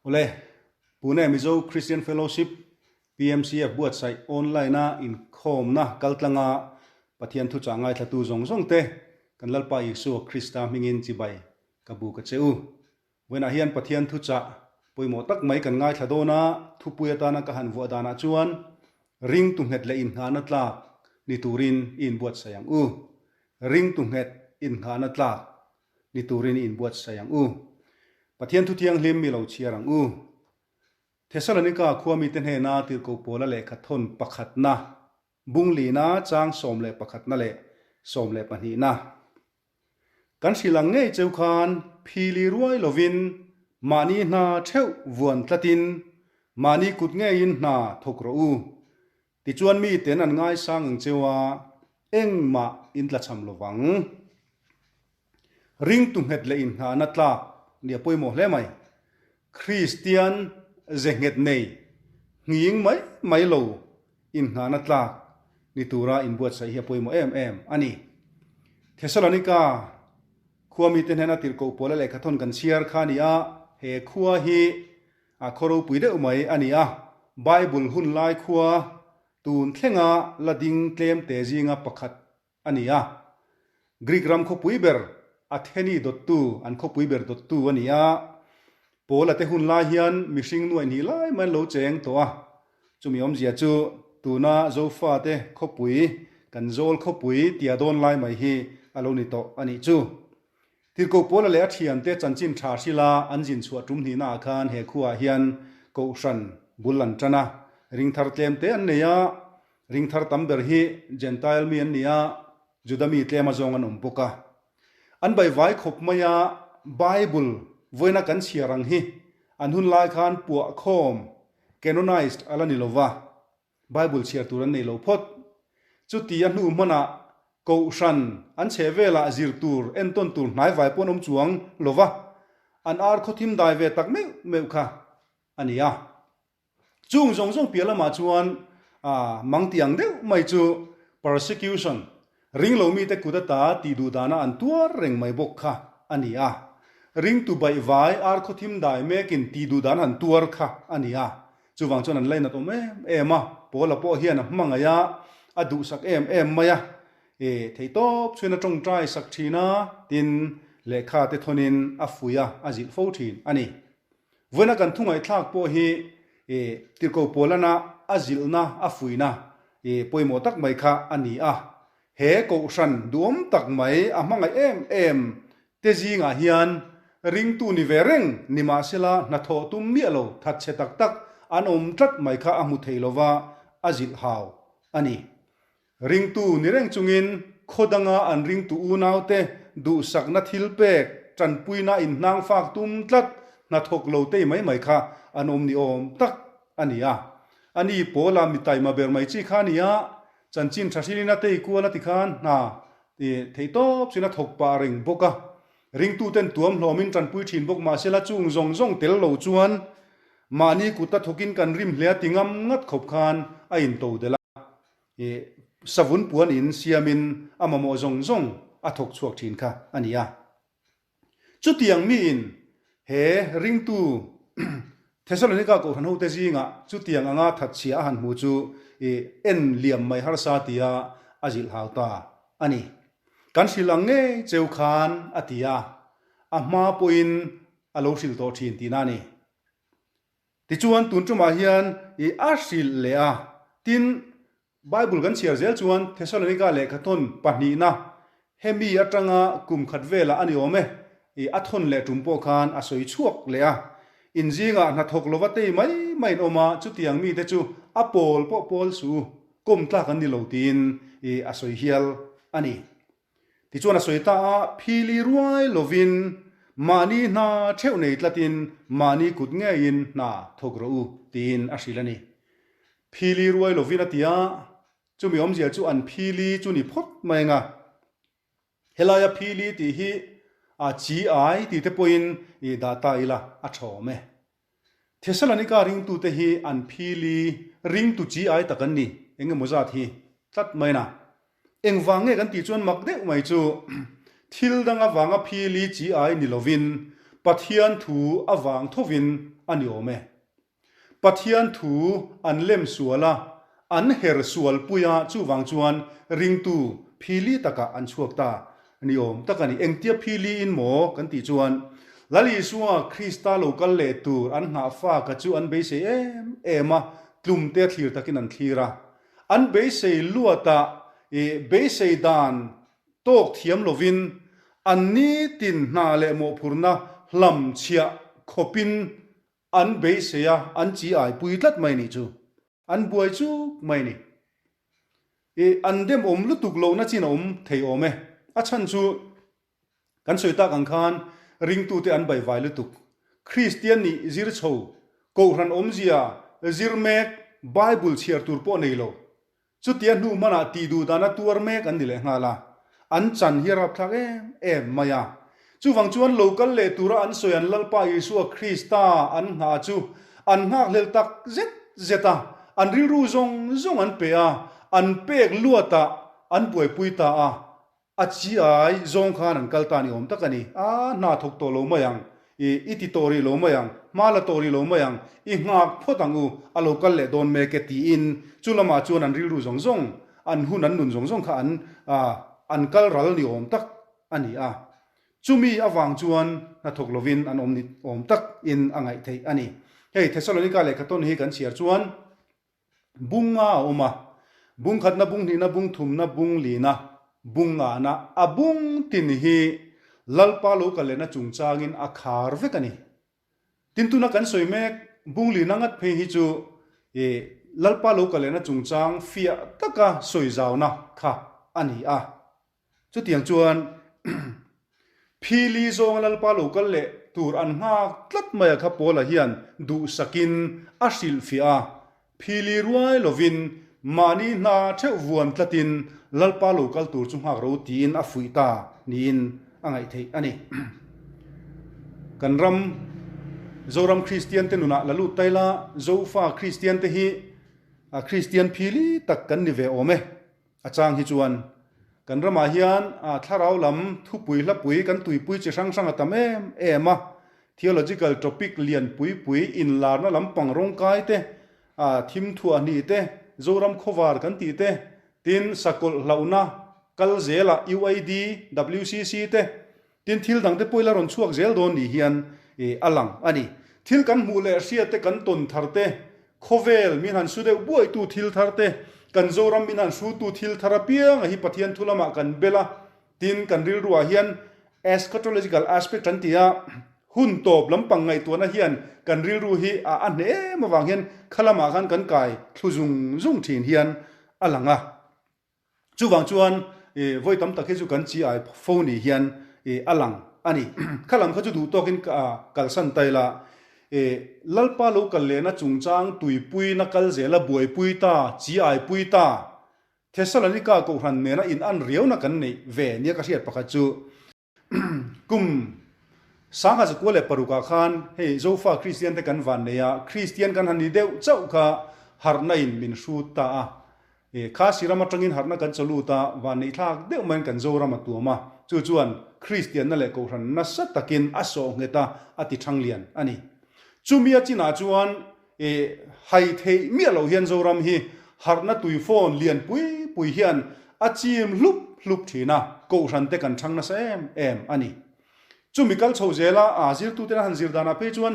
Awle, Pune Mizo Christian Fellowship, PMCF, buatsaih online-a inkhawmna kaltlanga Pathian thuchah ngaithlatu zawng zawng te kan Lalpa Isua Krista hmingin chibai ka bu ka che u. Vawiinah hian Pathian thuchah pawimawh tak mai kan ngaithla dawn a, thupui atana ka han vuah danah chuan ringtu nghet leh inngahna tlak ni turin i inbuatsaih ang u. Ringtu nghet inngahna tlak ni turin i inbuatsaih ang u. Pathian thu thianghlim i lo chhiar ang u. Thesalonika khua mite hnena tirhkoh Paula lehkha thawn pakhatna, bung lina chang 11na leh 12na. Kan hrilh ang ngei cheu khan phili ruai lovin mahni hna theuh vuan tlatin mahni kut ngeiin hna thawk rawh u. Tichuan miten an ngaisang ang cheu a, engmah in tlachham lovang. Ringtu nghet leh inngahna tlak nia pawimawh hle mai. Kristian ze nghet nei nghing mai mai lo inngahna tlak ni tura inbuatsaih hi a pawimawh em em a ni. Thesalonika khua mite hnena tirhkoh pawla lehkhathawn kan chhiar kha a ni a, he khua hi a khaw ropui deuh mai a ni a, Bible hun lai khua tun thlenga la ding tlem te zinga pakhat a ni a. Greek ram khawpui ber Atheni dawttu, an khawpui ber dawttu a ni a. Paula te hun lai hian mihring nuaih hnih lai mai an lo cheng tawh a. Chumi awmzia chu tuna Zofate khawpui, kan zawl khawpui tia dawn lai mai hi a lo ni tawh a nih chu. Tirhkoh Paula leh a thiante chanchin tha hrila an zin chhuah tum hnihnaah khan he khuaah hian Kohhran bul an tan a, ringthar tlemte an nei a, Ringthar tam ber hi Jentail mi an ni a, Juda mi tlem azawng an awm bawk a. An baihvai khawp mai a, Bible vawiina kan chhiar ang hi an hun lai khan puahkhawm, canonized, a la ni lo va, Bible chhiar tur an nei lo phawt. Chuti a hnu hmanah Kohhran an chheh velah zir tur, entawn tur hnaivai pawh an awm chuang lo va, an ar khawthim dai ve tak meuh meuh kha a ni a. Chung zawng zawng piah lamah chuan mang ti ang deuh mai chu persecution, ringlo mite kut ata tih duh dana an tuar reng mai bawk kha a ni a. Ringtu baihvai ar khawthim dai mekin tih duh dan han tuar kha a ni a. Chuvang chuan an lainat awm em em a, Paula pawh hian a hmangaih a, a duhsak em em mai a. Theihtawp chhuin a tawngtai sak thin a, tin lehkha te thawnin a fuih a, a zilh fo thin a ni. Vawiina kan thungaihthlak pawh hi tirhkoh Paulana a zilhna, a fuihna pawimawh tak mai kha a ni a. He kohhran duhawm tak mai a hmangaih em em te zingah hian ringtu ni ve reng nimahsela hnathawh tum miah lo thatchhe tak tak an awm tlat mai kha a hmu thei lova a zilh hau a ni. Ringtu ni reng chungin khaw danga an ringtu unaute duhsakna thil pek tanpuina inhnang fak tum tlat hnathawk lo tei mai mai kha an awm ni awm tak a ni a. A ni Paula mi taima ber mai chi kha a ni a, chanchin tha hrilin a tei kual a ti khan hna theihtawp chin a thawk pah reng bawk a. Ringtuten tuam hlawmin tanpui thin bawk mahsela chung zawng zawng tel lo chuan mahni kut a thawkin kan rim hle a ti ngam ngat khawp khan a intodelh a. I savun puan in siamin a mamawh zawng zawng a thawk chhuak thin kha a ni a. Chutiang miin he ringtu Thesalonika Kohhran hote zingah chutiang anga thatchhia a han hmu chu i en liam mai harsa tia a zilh hau ta a ni. Kan hrilh ang ngei cheu khan a ti a, a hma pawhin a lo hrilh tawh thin tihna a ni. Tichuan, tun tumah hian i a hrilh leh a. Tin, Bible kan chhiar zel chuan Thessalonika lehkhathawn pahnihna hemi atanga kum khat velah a ni awm e, i a thawn leh tum pawh khan a sawi chhuak leh a. In zingah hnathawk lova tei mai mai in awm a, chutiang mite chu a pawl pawh pawl suh u, kawm tlak an ni lo tiin i a sawi hial a ni. Tichuan a sawi ta a, phili ruai lovin mahni hna theuh nei tlatin mahni kut ngeiin hna thawk rawh u tiin a hrilh a ni. Phili ruai lovin a ti a, chumi awmzia chu an phili chu ni phawt mai ang a. Helaia phili tih hi a chi ai tih te pawhin i dah ta ila a tha awm e. Thesalonika ringtute hi an phili ringtu chi ai tak an ni, eng emaw zat hi tlat mai na. Engvang nge kan tih chuan mak deuh mai chu thil dang avanga phili chi ai ni lovin. Pathian thu avang thovin a ni awm e. Pathian thu an lem sual a, an her sual pui a, chuvang chuan ringtu phili takah an chhuak ta ni awm tak a ni. Engtia phili in maw kan tih chuan Lal Isua Krista lo kal leh tur an nghah faka chu an beisei em em a, tlumte a thlir takin an thlir a. An beisei luatah i beisei dan tawk thiam lovin an nitin hna leh mawhphurhna hlamchhiah khawpin An beisei a, an chi ai pui tlat mai nih chu. An buai chuk mai ni. I an dem awm lutuk lohna chin a awm thei awm e. A chhan chu kan sawi tak ang khan ringtute an baihvai lutuk. Kristian nih zir chho, Kohhran awmzia zir mek, Bible chhiar tur pawh nei lo. Chutia hnu hmanah tih duh dana tuar mek an ni leh nghal a, an chan hi a rapthlak em em mai a. Chuvang chuan lo kal leh tura an sawi an Lalpa Isua Krista an nghah chu an nghakhlel tak zet zet a, an rilru zawng zawng an pe a, an pek luatah an buaipui ta a, A chi ai zawng khan an kal ta ni awm tak a ni. A, hna thawk tawh lo mai ang. I, i ti tawh rih lo mai ang. Hma la tawh rih lo mai ang. I nghak phawt ang u, a lo kal leh dawn mek e tiin chu lamah chuan an rilru zawng zawng, an hun an nun zawng zawng kha an, a, an kal ral ni awm tak a ni a. Chumi avang chuan hna thawk lovin an awm ni awm tak in a ngaih theih a ni. Hei Thesalonika lehkha tawn hi kan chhiar chuan, Bung nga a awm a, bung khatna, bung hnihna, bung thumna, bung lina, bung ngahna, a bung tin hi Lalpa lo kal lehna chungchangin a khar vek a ni. Tin tuna kan sawi mek bung lina ngat phei hi chu i Lalpa lo kal lehna chungchang fiah taka sawi zauna kha a ni a. Chutiang chuan phili zawnga Lalpa lo kal leh tur an nghak tlat mai a kha Paula hian duhsakin a hrilhfiah a, phili ruai lovin mahni hna theuh vuan tlatin Lalpa lo kal tur chu nghak ro tiin a fuih ta niin a ngaih theih a ni. Kan ram Zoram Kristian te nunah la lut ta ila, Zofa Kristian te hi Kristian phili tak kan ni ve awm e. A chang hi chuan kan ramah hian thlarau lam thupui hlapui kan tuipui chi hrang hrang a tam em em a, theological topic lian pui pui inlarna lampang rawngkai te, thim thuah hnih te, Zoram khawvar kan tih te, tin sakawlh hlauhna kal zelah UID, WCC te, Tin, thil dangte pawh ila rawn chhuak zel dawn ni hian a lang a ni. Thil kan hmuh leh hriat te, kan tawn thar te, khawvel min han su deuh buaitu thil thar te, kan Zoram min han hrutu thil thar apianga hi Pathian thu lamah kan bel a, tin, kan rilruah hian eschatological aspect an ti a, hun tawp lampang ngaihtuahna hian kan rilru hi a a hneh em avang hian kha lamah khan kan kai thlu zung zung thin hian a lang a. Chuvang chuan vawi tam tak hi chu kan chi ai fo ni hian a lang a ni. Kha lam kha chu duh tawkin kalsan ta ila, Lalpa lo kal lehna chungchang tuipuina kal zela buaipui ta, chi aipui ta, Thesalonika Kohhran nena in an riauna kan neih ve nia ka hriat pakhat chu, Kum 1906 ah khan hei Zofa Kristian te kan van nei a, Kristian kan han ni deuh chauh kha harhna in min hrut ta a. E, Khasi ram atangin harhna kan chaw lut a, van neih thlak deuh maiin kan Zoram a tuam a, chu chuan Kristianna leh Kohhran nasa takin a sawh nghet a, a ti thang lian a ni. Chumi a chinah chuan E, hai theih miah loh hian Zoram hi harhna tui phone lian pui pui hian a chim hlup hlup thin a, Kohhran te kan chhang nasa em em a ni. Chumi kal chho zela a zirtuten a han zir danah phei chuan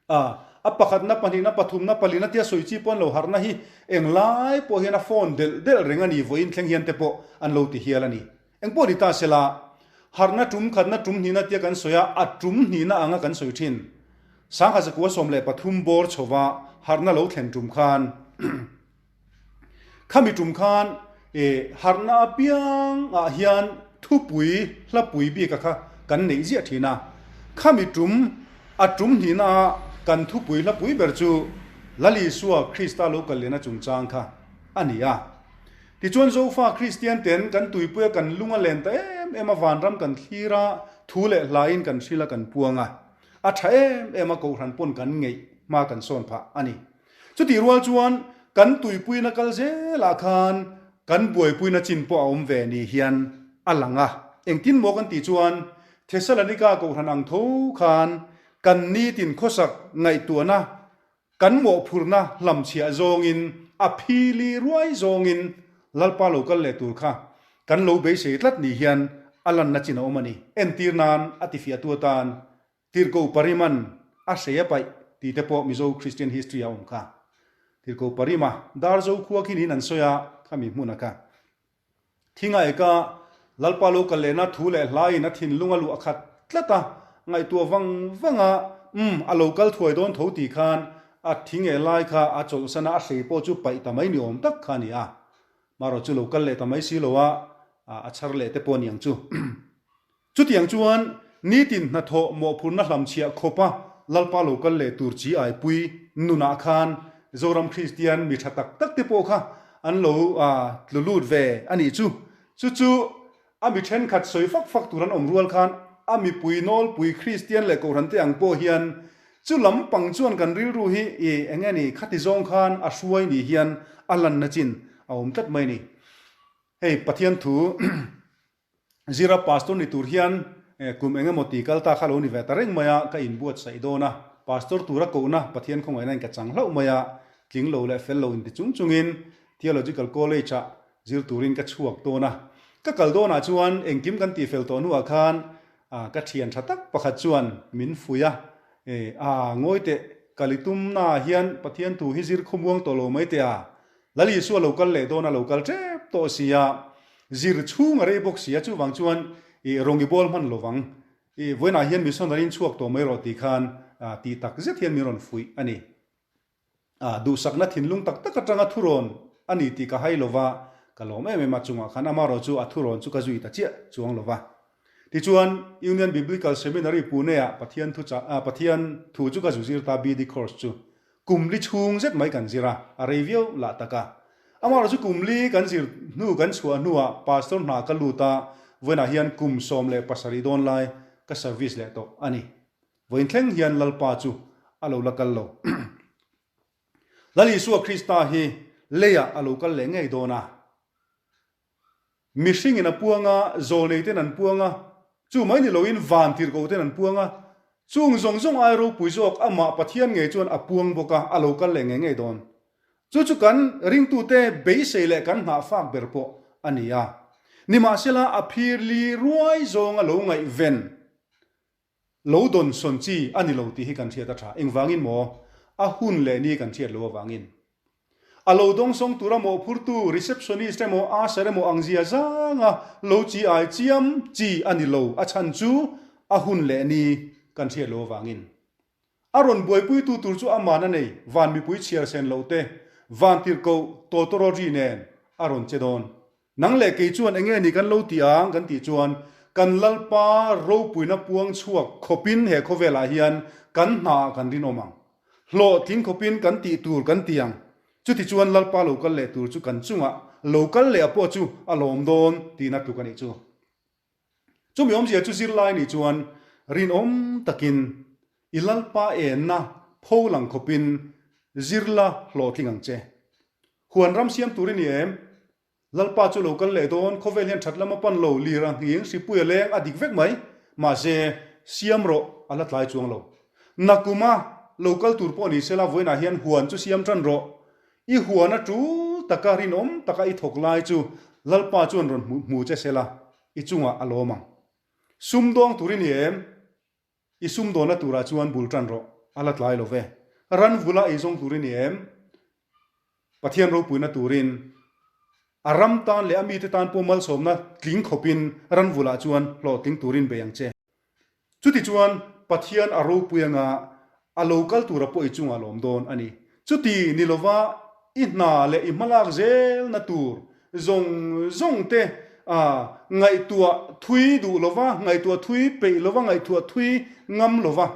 a a pakhatna, pahnihna, pathumna, palina tia sawi chi pawh an lo harhna hi englai pawh hian a phone delh delh reng a ni, vawiin thleng hian te pawh an lo ti hial a ni. Engpawh ni ta sela, harhna tum khatna tum hnihna tia kan sawi a, a tum hnihna anga kan sawi thin. 1913 bawr chhova harhna lo thlen tum khan khami tum khan e harhna apiang ah hian thupui hlapui bik a kha kan neih ziah thin a. Khami tum a tum hnihna ah kan thupui hlapui ber chu Lal Isua Krista lo kal lehna chungchang kha a ni a. Tichuan Zofa Kristian ten kan tuipuia kan lung a len ta em em a, vanram kan thlir a, thu leh hlain kan hril a kan puang a, a tha em em a Kohhran pawn kan ngeih hma kan sawn phah a ni. Chutih rual chuan kan tuipuina kal zelah khan kan buaipuina chin pawh a awm ve ni hian a lang a. Engtin maw kan tih chuan. Thesalonika Kohhran ang tho khan kan nitin khawsak ngaihtuahna, kan mawhphurhna hlamchhiah zawngin, a phili ruai zawngin Lalpa lo kal leh tur kha kan lo beisei tlat ni hian a lanna chin a awm a ni. Entir nan a tifiahtu atan Tirhkoh Pariman a hrei a paih tih te pawh Mizo Christian history a awm kha. Tirhkoh Parima Darzo khua khi niin an sawi a, khami hmuna kha. Thinga eka Lalpa lo kal lehna thu leh hlaiin a thinlung a luah khat tlat a, ngaihtuah vang vang a, umm, a lo kal thuai dawn tho tih khan a thing eh lai kha a chawlhsan a, a hrei pawh chu paih ta mai ni awm tak kha a ni a. Marawh chu lo kal leh ta mai si lo a, a chhar leh te pawh a ni ang chu. Chutiang chuan nitin hnathawh mawhphurhna hlamchhiah khawpa Lalpa lo kal leh tur chi aipui nunah khan Zoram Kristian mi tha tak tak te pawh kha an lo tlu lut ve a nih chu. Chu chu a mi thenkhat sawi fak fak tur an awm rual khan a mipui nawlpui Kristian leh Kohhran te ang pawh hian chu lampang chuan kan rilru hi i eng nge ni khati zawng khan a hruai ni hian a lanna chin a awm tlat mai a ni. Hei Pathian thu Zira pastor ni tur hian kum eng emaw ti kal ta kha lo ni ve ta reng mai a, ka inbuatsaih dawn a, pastor tura kohna Pathian khawngaihna in ka chang hlauh mai a, tling lo leh fel lo inti chung chungin Theological College ah zir turin ka chhuak dawn a. Ka kal dawnah chuan engkim kan tih fel tawh hnuah khan ka thian tha tak pakhat chuan min fuih a, a ngawi teh, kal i tumnaah hian Pathian thu hi zir khawmuang tawh lo mai teh a, Lal Isua lo kal leh dawn a lo kal tep tawh si a, zir chhung a rei bawk si a, chuvang chuan i rawng i bawl hman lovang, i vawiinah hian missionary in chhuak tawh mai rawh tih khan tih tak zet hian min rawn fuih a ni. Duhsakna thinlung tak tak atanga thurawn a ni tih ka hai lova, ka lawm em em a chungah khan amarawh chu a thurawn chu ka zui ta chiah chuang lova. Tichuan Union Biblical Seminary Pune-ah Pathian thu chah Pathian thu chu ka zu zir ta BD course chu. Kum li chhung zet mai kan zir a, a rei viau lah tak a. Amaherawh chu kum li kan zir hnu kan chhuah hnuah pastor hna ka lut a, vawiinah hian kum 17 dawn lai ka service leh tawh a ni. Vawiin thleng hian Lalpa chu a lo la kal lo. Lal Isua Krista hi leiah a lo kal leh ngei dawn a. Mihringin a puang a, zawlneiten an puang a, chu mai ni loin van tirhkohten an puang a, chung zawng zawng ai ropui zawk amah Pathian ngei chuan a puang bawk a, a lo kal leh ngei ngei dawn. Chu chu kan ringtute beisei leh kan nghahfak ber pawh a ni a. Nimahsela a phir li ruai zawnga lo ngaihven Lo dawn sawn chi a ni lo tih hi kan hriat a tha. Engvangin maw? A hun leh ni kan hriat lo avangin. A lo dawng sawng tura mawhphurtu, receptionist emaw usher emaw ang zia zanga lo chi ai chiam chi a ni lo. A chhan chu a hun leh ni kan hriat lo avangin. A rawn buaipuitu tur chu aman a nei, van mipui chhiar sen loh te, van tirhkoh tawtawrawri nen a rawn che dawn. Nang leh kei chuan enge ni kan lo ti ang kan tih chuan kan Lalpa ropuina puang chhuak khawpin he khawvelah hian kan hnaah kan rinawm ang. Hlawhtling khawpin kan tih tur kan ti ang. Chuti chuan Lalpa lo kal leh tur chu kan chungah lo kal leh a pawh chu a lawm dawn tihna tluk a nih chu. Chumi awmzia chu zirlai nih chuan rinawm takin i Lalpa enna pho lang khawpin zirla hlawhtling ang che. Huan ram siam tur i ni em? Lalpa chu lo kal leh dawn, khawvel hian that lam a pan lo, lir a nghing, hripui a leng, a dik vek mai. Mahse, siam rawh, a la tlai chuang lo. Nakuma lo kal tur pawh ni sela, vawiinah hian huan chu siam tan rawh. I huan a tul taka rinawm taka i thawk lai chu Lalpa chuan rawn hmu che sela, i chungah a lawm ang. Sumdawng tur i ni em? I sumdawnna turah chuan bul tan rawh, a la tlai lo ve. Ran vula eizawng tur i ni em? Pathian ropuina turin, a ram tan leh a mite tan pawh malsawmna tling khawpin ran vulah chuan hlawhtling turin bei ang che. Chutichuan, Pathian a ropui anga a lo kal tura pawh i chungah lawm dawn a ni. Chuti ni lova i hna leh i hmalak zelna tur zawng zawng te ngaihtuah thui duh lova, ngaihtuah thui peih lova, ngaihtuah thui ngam lova,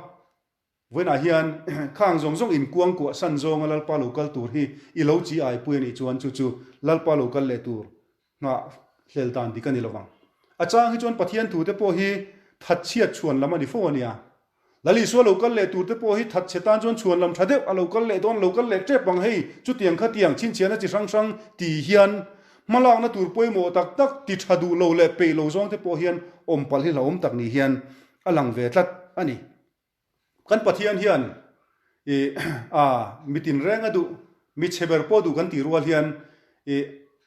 vawiinah hian khang zawng zawng inkuangkuah san zawnga Lalpa lo kal tur hi i lo chi aipui a nih chuan chu chu Lalpa lo kal leh tur nghah hlel dan dik a ni lovang. A chang hi chuan Pathian thu te pawh hi thatchhiat chhuan lam a ni fo a nia. Lal Isua lo kal leh tur te pawh hi thatchhe tan chuan chhuan lam tha deuh a lo kal leh dawn, lo kal leh tep ang hei, chutiang khatiang chhinchhiahna chi hrang hrang ti hian. Hmalakna tur pawimawh tak tak ti tha duh lo leh peih lo zawng te pawh hian awm palh hi hlauhawm tak ni hian a lang ve tlat a ni. Kan Pathian hian i a mi tinreng a duh, mi chhe ber pawh duh kan tih rual hian i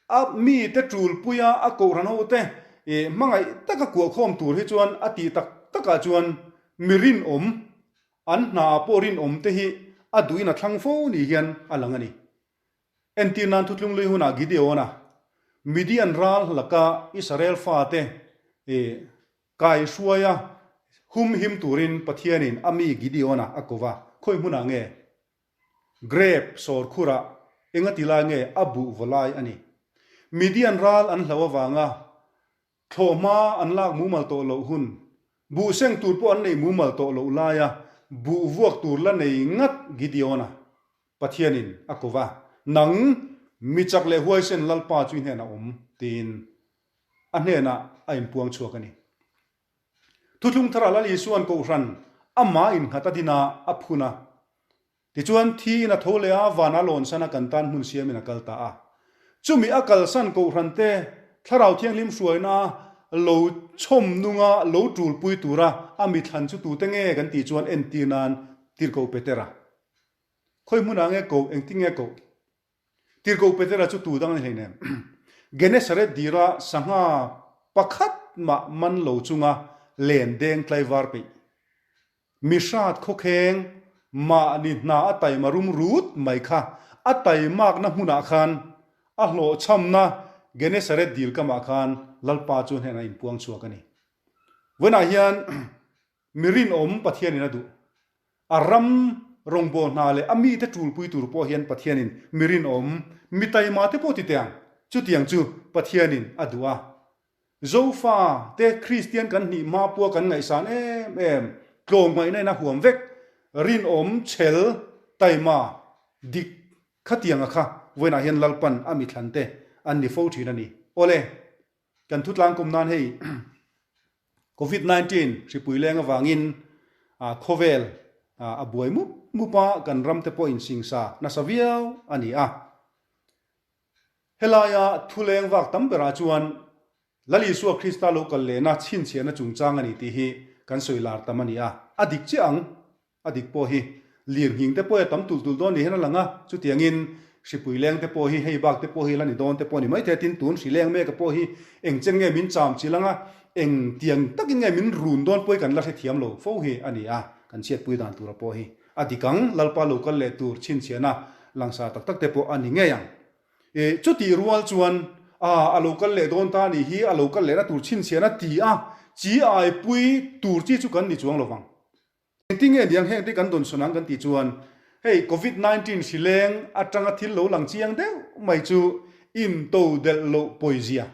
a mite tulpuia a kohhran hote i hmangaih taka kuahkhawm tur hi chuan a tih tak takah chuan mi rinawm, an hnaah pawh rinawm te hi a duhin a thlang fo ni hian a lang a ni. Entir nan Thutlung Lui hunah Gideon-a Midian ral laka Israel fate i kaihruaia humhim turin Pathianin a mi Gideon-a a ko va. Khawi hmunah nge? Grep sawrkhurah engati lai nge a buh vaw lai a ni. Midian ral an hloh avanga Thlawhhma an lak mumal tawh loh hun, buh seng tur pawh an neih mumal tawh loh laia buh vuak tur la nei ngat Gideon-a Pathianin a ko va, Nang, mi chak leh huaisen Lalpa chu i hnenah awm, tiin a hnenah a inpuang chhuak a ni. Thuthlung tharah Lal Isua'n Kohhran amah innghat a din a, a phun a. Tichuan, thi in a tho leh a, van a lawnsan a kan tan hmun siamin a kal ta a. Chumi a kalsan Kohhran te Thlarau Thianghlim hruaina lo chhawm nunga lo tulpui tura a mithlan chu tute nge kan tih chuan entir nan Tirhkoh Petera. Khawi hmunah nge koh, engtin nge koh? Tirhkoh Petera chu tu dang a ni hleinem. Genesaret dira sangha pakhat mah man lo chunga len deng tlaivar peih. Mi hrat khawkheng mahni hna a taima rum rut mai kha a taimakna hmunah khan a hlawhchhamna Genesaret dil kamah khan Lalpa chu hnenah a inpuang chhuak a ni. Vawiinah hian mi rinawm Pathianin a duh. A ram rawngbâwl hna leh a mite ṭulpui tur pawh hian Pathianin mi rinawm, mi taima te pawh ti teh ang. Chutiang chu Pathianin a duh a. Zofa te Kristian kan hnih hma pua kan ngaihsan em em, tlawmngaihna in a huam vek, rinawm, chhel, taima, dik khatianga kha vawiinah hian Lalpan a mithlan te an ni fo thin a ni. Awle, kan thutlang kum nan hei Covid 19 hripui leng avangin khawvel a buai mup mup a, kan ram te pawh insingsa nasa viau a ni a. Helaia thuleng vak tam berah chuan Lal Isua Krista lo kal lehna chhinchhiahna chungchang a ni tih hi kan sawi lar tam a ni a. A dik chiah ang, a dik pawh hi lirnghing te pawh hi a tam tulh tulh dawn ni hian a lang a, chutiangin hripui leng te pawh hi hei bak te pawh hi la ni dawn te pawh a ni maithei a, tin tun hri leng meka pawh hi eng chen nge min cham chilh ang a, eng tiang takin nge min run dawn pawh hi kan la hrethiam lo fo hi a ni a, kan chhiatpui dan tura pawh hi a dik ang, Lalpa lo kal leh tur chhinchhiahna langsar tak tak te pawh a ni ngei ang. E, chutih rual chuan, a, a lo kal leh dawn ta a nih hi, a lo kal lehna tur chhinchhiahna ti a, chi aipui tur chi chu kan ni chuang lo vang. Engtin nge niang heng te kan dawnsawn ang kan tih chuan, hei Covid 19 hri leng atanga thil lo lang chiang deuh mai chu intodelh loh pawizia.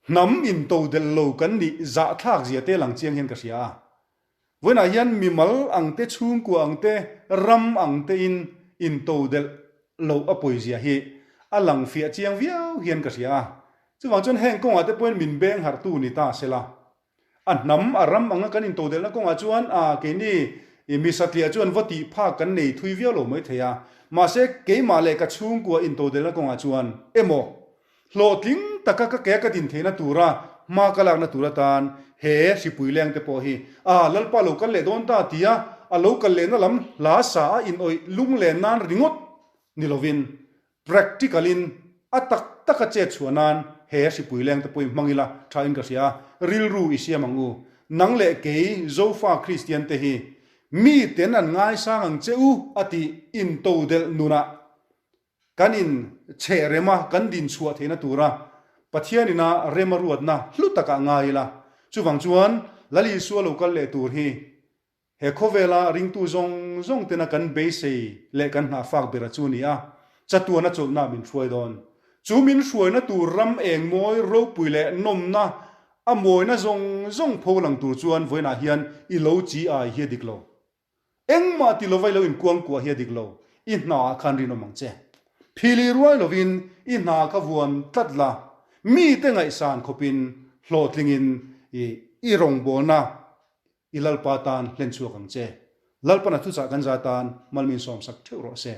Hnam intodelh lo kan nih zahthlak zia te lang chiang hian ka hria a. Vawiinah hian mimal ang te, chhungkua ang te, ram ang te in intodelh loh a pawizia hi a lang fiah chiang viau hian ka hria a. Chuvang chuan heng kawngah te pawhin min beng harhtu ni ta sela. A hnam, a ram anga kan intodelhna kawngah chuan a keini mi satliah chuan va tih phak kan nei thui viau lo mai thei a. Mahse, keimah leh ka chhungkua intodelhna kawngah chuan emaw, hlawhtling taka ka ke ka din theihna tura hma ka lakna tur atan he hripui leng te pawh hi a Lalpa lo kal leh dawn ta tia a lo kal lehna lam hla sa a inawih lunglen nan ringawt ni lovin Practical in a tak taka chet chhuah nan he hripui leng te pawhin hmang ila tha in ka hria a, rilru i siam ang u. Nang leh kei Zofa Kristian te hi mi ten an ngaisang ang che u a tih intodelh nunah kan in chheh rem a, kan din chhuah theihna tura Pathian ina rem a ruatna hlu takah ngai ila. Chuvang chuan Lal Isua lo kal leh tur hi He khawvela ringtu zawng zawng tena kan beisei leh kan hnahfak bera chu ni a, chatuana chawlhna min hruai dawn. Chu min hruaina tur ram eng mawi ropui leh nawmna a mawina zawng zawng pho lang tur chuan vawiinah hian i lo chi ai hi a dik lo. Engmah ti lova i lo inkuangkuah hi a dik lo. I hnaah khan rinawm ang che. Phili ruai lovin i hna kha vuan tlat la, mite ngaihsan khawpin hlawhtlingin i rawngbawlna I Lalpa tan hlen chhuak ang che. Lalpan a thuchah kan za tan mal min sawmsak theuh rawh se.